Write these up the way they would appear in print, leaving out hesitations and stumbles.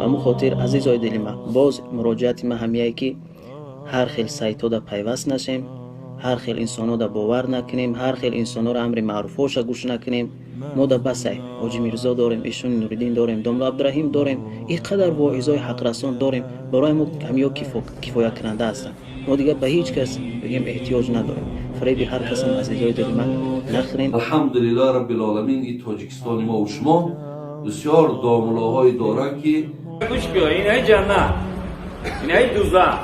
Ба ҳамун хотир, азизои дили ман, боз муроҷиати ман ҳамияе, ки ҳар хел сайтҳода пайваст нашем, ҳар хел инсонҳода бовар накунем, ҳар хел инсонҳоро амри маъруфҳоша гӯш накунем. Мо да басай Ҳоҷи Мирзо дорем, Ишони Нуриддин дорем, домла Абдураҳим дорем, ин қадар воизои ҳақрасон дорем. Барои мо ҳамиё кифоякунанда ҳастанд. Мо дигар ба ҳеҷ кас бигем эҳтиёҷ надорем. Фареби ҳар касам, азизои дили ман, нахӯрем. Алҳамдулиллаҳ роббил оламин, ин Тоҷикистони мо шумо бисёр домулоҳое доранд, ки гӯш кун, инаи ҷаннат, инаи дузах.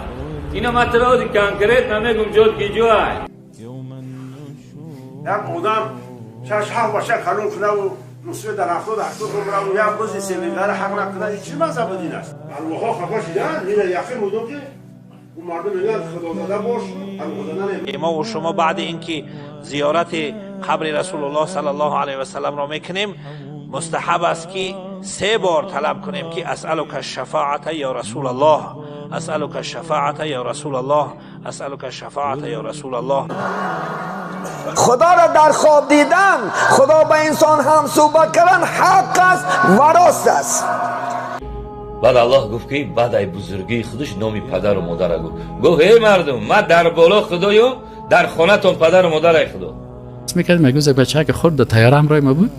Ина ман туро конкретно мегум, ҷот ки ҷой. Як одам шаш ҳафт бача калон кунаву нусфе дар 70-80 умраву як бузи семигара ҳақ накунад, ин чӣ мазҳаби дин аст? Аллоҳо хафа шидаанд. Ина яқин будум, ки ӯ мардум мегӯянд: худозада бош, аллоҳзада не. Мо шумо баъди ин ки зиёрати қабри Расулуллоҳ саллаллоҳу алайҳи васалламро мекунем, мустаҳаб аст, ки се бор талаб кунем, ки асалука шафаата ё Расулаллоҳ, асалука шафаата ё Расулаллоҳ, асалука шафаата ё Расулаллоҳ. خدا را در خواب دیدن، خدا با انسان هم صحبت کردن حق است و راست است. Баъд Аллоҳ гуфт, ки баъд ай бузургии худаш номи падару модара гуфт. Гуфт: эй мардум, ман дар боло худоём, дар хонатон падару модарай худо. میکرد. میگه یک بچه که خورد در تیاره همراه ما بود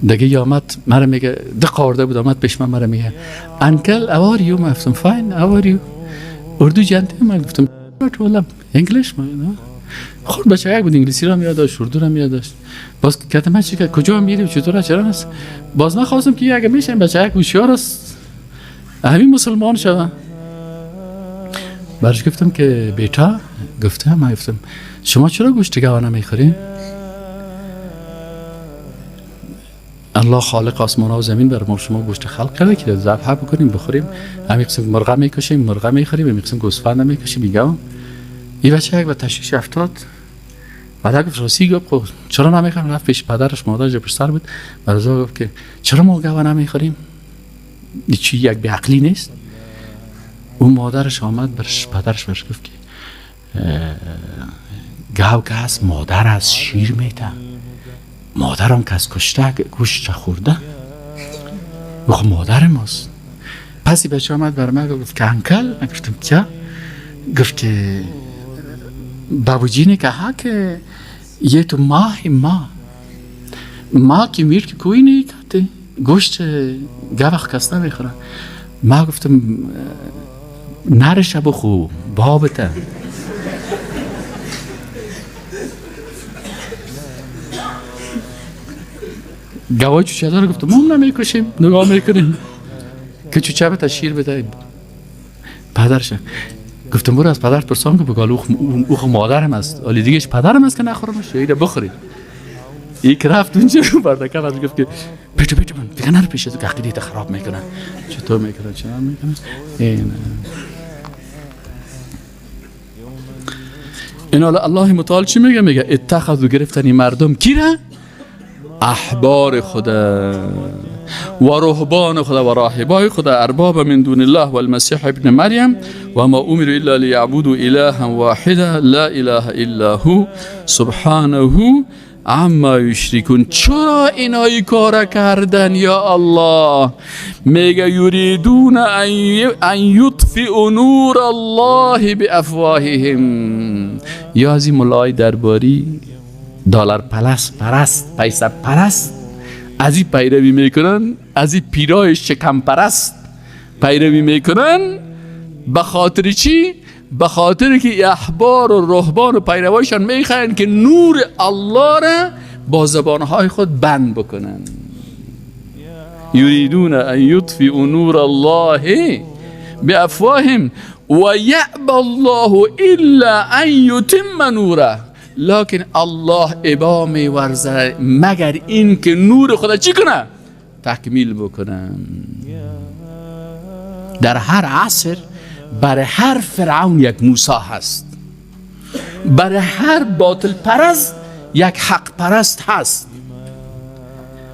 دیگه، یا آمد مرا میگه، دو آورده بود، آمد پیش من، مرا میگه: uncle, how are you? من گفتم: fine, how are you? اردو جانتی؟ من گفتم: والله English. خورد بچه یک بود، انگلیسی رو هم یاد داشت، اردو رو هم یاد داشت. باز کته من چی، کجا میریم، چطور، چرا است. باز من خواستم که اگه میشه بچه یک هوشیار است، همین مسلمان شوه. برش گفتم که بیتا، گفتم، من گفتم شما چرا گوشت گاو نمیخورین؟ الله خالق آسمان ها و زمین بر ما شما گوشت خلق کرده که ذبح بکنیم، بخوریم. همین قسم مرغ میکشیم، مرغ میخوریم، همین قسم گوسفند میکشیم. میگم این بچه یک به تشویش افتاد. بعد گفت راستی، گفت خب چرا نمیخوریم؟ رفت پیش پدرش، مادرش پشت بود. برای گفت که چرا ما گاو نمیخوریم؟ چی یک بیعقلی نیست؟ اون مادرش آمد برش، پدرش برش گفت که گاو که هست مادر از شیر میته، مادرم که از کشته گوشت خورده، خب مادر ماست. پس بچه آمد بر من گفت که uncle. من گفتم کیا؟ گفت که बाबूजी ने कहा कि ये तो माँ है, माँ, माँ की मीट कोई नहीं खाते, गोश्त گاو کس نمیخوره. ما گفتم نرش بخو بابته. گوای چوچه داره. گفتم ما هم نمیکشیم، نگاه میکنیم که چوچه بده، شیر بده. پدرش گفتم برو از پدر پرسان که بگال او مادرم است، ولی دیگهش پدرم است که نخورمش، ایره بخورید. یک رفت اونجا رو بردکه گفت که بیتو بیتو من دیگه نرو پیش، که عقیده خراب میکنن، چطور میکنن، چنان میکنن. این حالا الله متعال چی میگه؟ میگه اتخذوا، گرفتنی مردم کی را؟ احبار خدا و رهبان خدا و راهبای خدا، ارباب من دون الله و المسیح ابن مریم و ما امروا الا ليعبدوا الها واحدا لا اله الا هو سبحانه عما یشرکون. چرا اینایی کار کردن یا الله؟ میگه یریدون ان یطفئوا نور الله بافواههم. یا از این ملای درباری دلار پرست، پیسه پرست، از این پیروی میکنن، از این پیرای شکم پرست پیروی میکنن. به خاطر چی؟ به خاطر که احبار و رهبان و پیروایشان میخواین که نور الله را با زبانهای خود بند بکنن. یریدون ان یطفئوا نور الله بافواههم و یأبى الله الا ان یتم نوره. لکن الله ابا میورزه مگر این که نور خدا چی کنه؟ تکمیل بکنه. در هر عصر برای هر فرعون یک موسی هست، برای هر باطل پرست یک حق پرست هست،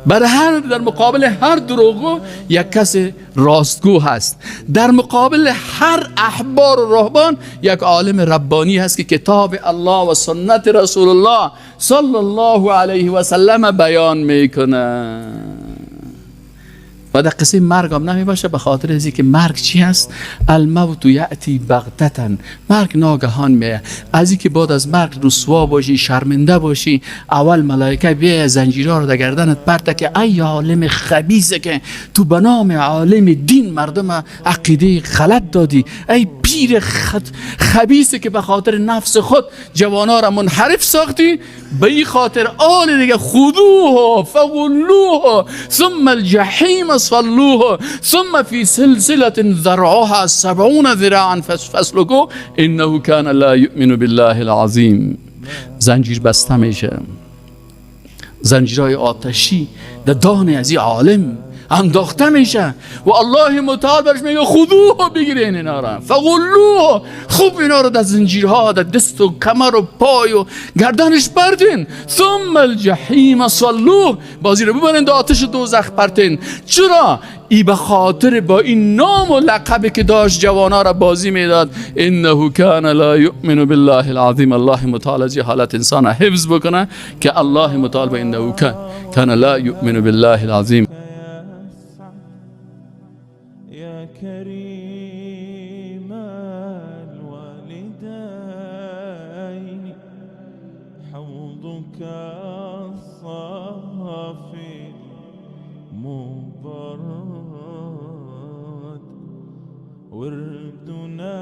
برای هر در مقابل هر دروغگو یک کس راستگو هست، در مقابل هر احبار و رهبان یک عالم ربانی هست که کتاب الله و سنت رسول الله صلی الله علیه و سلم بیان میکنه. و در قصه مرگ هم نمی باشه، به خاطر از که مرگ چی هست؟ الموت یأتی بغتتن، مرگ ناگهان میه. از اینکه بعد از مرگ رسوا باشی، شرمنده باشی، اول ملائکه بیایه زنجیرها رو در گردنت پرته که ای عالم خبیثه که تو به نام عالم دین مردم عقیده غلط دادی، ای پیر خبیثه که به خاطر نفس خود جوانا را منحرف ساختی، به این خاطر آل دیگه خذوه فغلوه ثم الجحیم صلوه ثم في سلسلة ذرعها 70 ذراعا فاسلكوه انه كان لا يؤمن بالله العظیم. زنجیر بسته میشه، زنجیرهای آتشی در دان از این عالم انداخته میشه و الله متعال برش میگه خذوه، بگیرین اینا را، فغلوه، خوب اینا رو در زنجیرها در دست و کمر و پای و گردنش پرتین، ثم الجحیم صلوه، بازی رو ببرین در آتش دوزخ پرتین. چرا؟ ای به خاطر با این نام و لقبی که داشت جوانا را بازی میداد. انه کان لا یؤمن بالله العظیم. الله متعال از حالت انسان حفظ بکنه که الله متعال با انه کان لا یؤمن بالله العظیم. يا كريم الوالدين حوضك الصافي المبرد وردنا